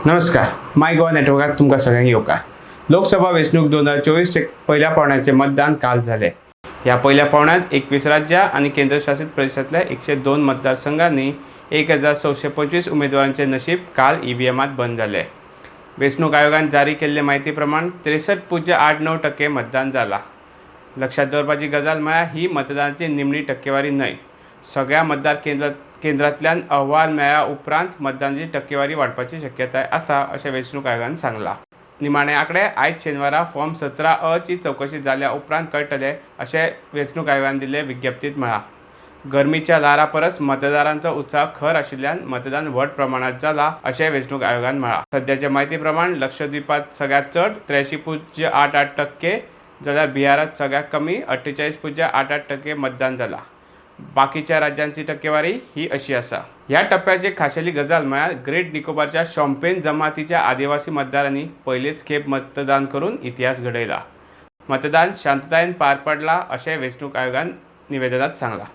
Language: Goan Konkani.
नमस्कार, माय गोवा नेटवर्कात तुमकां सगळ्यांक येवकार. लोकसभा वेंचणूक 2024 पयल्या पावंड्याचें मतदान काल जालें. ह्या पयल्या पावंड्यांत 21 राज्यां आनी केंद्रशासीत प्रदेशांतल्या 102 मतदारसंघांनी 1625 उमेदवारांचे नशीब काल ईव्हीएमात बंद जाले. वेंचणूक आयोगान जारी केल्ले म्हायती प्रमाण 63.89% मतदान जाला. लक्षात दवरपाची गजाल म्हळ्यार ही मतदानाची निमणी टक्केवारी न्हय. सगळ्या मतदार केंद्रांतल्यान अहवाल मेळ्ळ्या उपरांत मतदानाची टक्केवारी वाडपाची शक्यताय आसा, अशें वेंचणूक आयोगान सांगलां. निमाणे आंकडे आयज शेनवारा फॉर्म 17 अ ची चवकशी जाल्या उपरांत कळटले, अशें वेंचणूक आयोगान दिल्ले विज्ञप्तीत म्हळां. गरमीच्या ल्हारा परस मतदारांचो उत्साह खर आशिल्ल्यान मतदान व्हड प्रमाणात जाला, अशें वेंचणूक आयोगान म्हळां. सद्याच्या म्हायती प्रमाण लक्षद्वीपात सगळ्यांत चड 83.88% जाल्यार बिहारात सगळ्यात कमी 48.88% मतदान जाला. बाकीच्या राज्यांची टक्केवारी ही अशी आसा. ह्या टप्प्याची खाशेली गजाल म्हळ्यार ग्रेट निकोबारच्या शोम्पेन जमातीच्या आदिवासी मतदारांनी पयलेच खेप मतदान करून इतिहास घडयला. मतदान शांततायेन पार पडला, अशें वेंचणूक आयोगान निवेदनात सांगलां.